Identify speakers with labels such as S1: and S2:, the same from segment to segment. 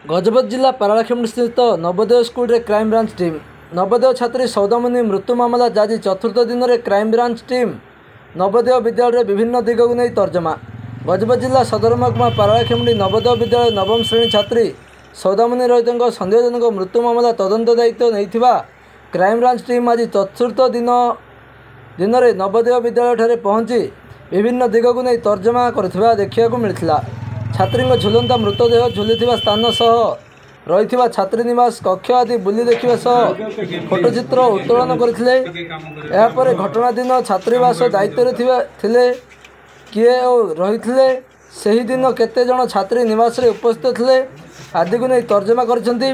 S1: ଗଜପତି ଜିଲ୍ଲା ପାରଳାଖେମୁଣ୍ଡି ସ୍ଥିତ ନବୋଦୟ ସ୍କୁଲରେ କ୍ରାଇମବ୍ରାଞ୍ଚ ଟିମ୍। ନବୋଦୟ ଛାତ୍ରୀ ସୌଦାମିନୀ ମୃତ୍ୟୁ ମାମଲା ଆଜି ଚତୁର୍ଥ ଦିନରେ କ୍ରାଇମବ୍ରାଞ୍ଚ ଟିମ୍ ନବୋଦୟ ବିଦ୍ୟାଳୟରେ ବିଭିନ୍ନ ଦିଗକୁ ନେଇ ତର୍ଜମା। ଗଜପତି ଜିଲ୍ଲା ସଦର ମହକୁମା ପାରଳାଖେମୁଣ୍ଡି ନବୋଦୟ ବିଦ୍ୟାଳୟ ନବମ ଶ୍ରେଣୀ ଛାତ୍ରୀ ସୌଦାମିନୀ ରଇତଙ୍କ ସନ୍ଦେହଜନକ ମୃତ୍ୟୁ ମାମଲା ତଦନ୍ତ ଦାୟିତ୍ୱ ନେଇଥିବା କ୍ରାଇମବ୍ରାଞ୍ଚ ଟିମ୍ ଆଜି ଚତୁର୍ଥ ଦିନରେ ନବୋଦୟ ବିଦ୍ୟାଳୟଠାରେ ପହଞ୍ଚି ବିଭିନ୍ନ ଦିଗକୁ ନେଇ ତର୍ଜମା କରିଥିବା ଦେଖିବାକୁ ମିଳିଥିଲା। ଛାତ୍ରୀଙ୍କ ଝୁଲନ୍ତା ମୃତଦେହ ଝୁଲିଥିବା ସ୍ଥାନ ସହ ରହିଥିବା ଛାତ୍ରୀ ନିବାସ କକ୍ଷ ଆଦି ବୁଲି ଦେଖିବା ସହ ଫଟୋଚିତ୍ର ଉତ୍ତୋଳନ କରିଥିଲେ। ଏହାପରେ ଘଟଣା ଦିନ ଛାତ୍ରୀବାସ ଦାୟିତ୍ୱରେ ଥିଲେ କିଏ ଓ ରହିଥିଲେ, ସେହିଦିନ କେତେ ଜଣ ଛାତ୍ରୀ ନିବାସରେ ଉପସ୍ଥିତ ଥିଲେ ଆଦିକୁ ନେଇ ତର୍ଜମା କରିଛନ୍ତି।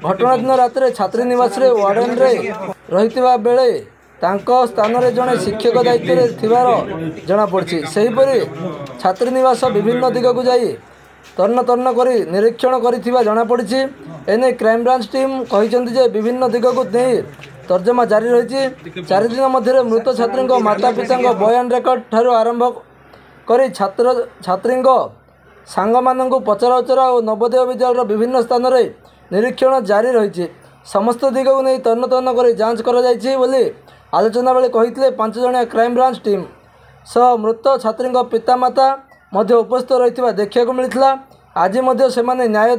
S1: ଘଟଣା ଦିନ ରାତିରେ ଛାତ୍ରୀ ନିବାସରେ ୱାର୍ଡେନରେ ରହିଥିବା ବେଳେ ତାଙ୍କ ସ୍ଥାନରେ ଜଣେ ଶିକ୍ଷକ ଦାୟିତ୍ୱରେ ଥିବାର ଜଣାପଡ଼ିଛି। ସେହିପରି ଛାତ୍ରୀ ନିବାସ ବିଭିନ୍ନ ଦିଗକୁ ଯାଇ ତନ୍ନ ତନ୍ନ କରି ନିରୀକ୍ଷଣ କରିଥିବା ଜଣାପଡ଼ିଛି। ଏନେଇ କ୍ରାଇମବ୍ରାଞ୍ଚ ଟିମ୍ କହିଛନ୍ତି ଯେ ବିଭିନ୍ନ ଦିଗକୁ ନେଇ ତର୍ଜମା ଜାରି ରହିଛି। 4 ଦିନ ମଧ୍ୟରେ ମୃତ ଛାତ୍ରୀଙ୍କ ମାତା ପିତାଙ୍କ ବୟାନ ରେକର୍ଡ ଠାରୁ ଆରମ୍ଭ କରି ଛାତ୍ର ଛାତ୍ରୀଙ୍କ ସାଙ୍ଗମାନଙ୍କୁ ପଚରାଉଚରା ଓ ନବୋଦୟ ବିଦ୍ୟାଳୟର ବିଭିନ୍ନ ସ୍ଥାନରେ ନିରୀକ୍ଷଣ ଜାରି ରହିଛି। ସମସ୍ତ ଦିଗକୁ ନେଇ ତନ୍ନ ତନ୍ନ କରି ଯାଞ୍ଚ କରାଯାଇଛି ବୋଲି ଆଲୋଚନା ବେଳେ କହିଥିଲେ। 5 ଜଣିଆ କ୍ରାଇମବ୍ରାଞ୍ଚ ଟିମ୍ ସହ ମୃତ ଛାତ୍ରୀଙ୍କ ପିତାମାତା ମଧ୍ୟ ଉପସ୍ଥିତ ରହିଥିବା ଦେଖିବାକୁ ମିଳିଥିଲା। ଆଜି ମଧ୍ୟ ସେମାନେ ନ୍ୟାୟ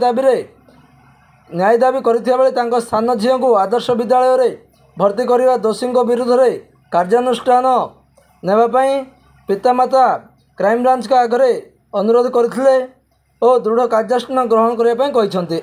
S1: ଦାବି କରିଥିବା ବେଳେ ତାଙ୍କ ସାନ ଝିଅଙ୍କୁ ଆଦର୍ଶ ବିଦ୍ୟାଳୟରେ ଭର୍ତ୍ତି କରିବା, ଦୋଷୀଙ୍କ ବିରୁଦ୍ଧରେ କାର୍ଯ୍ୟାନୁଷ୍ଠାନ ନେବା ପାଇଁ ପିତାମାତା କ୍ରାଇମବ୍ରାଞ୍ଚଙ୍କ ଆଗରେ ଅନୁରୋଧ କରିଥିଲେ ଓ ଦୃଢ଼ କାର୍ଯ୍ୟାନୁଷ୍ଠାନ ଗ୍ରହଣ କରିବା ପାଇଁ କହିଛନ୍ତି।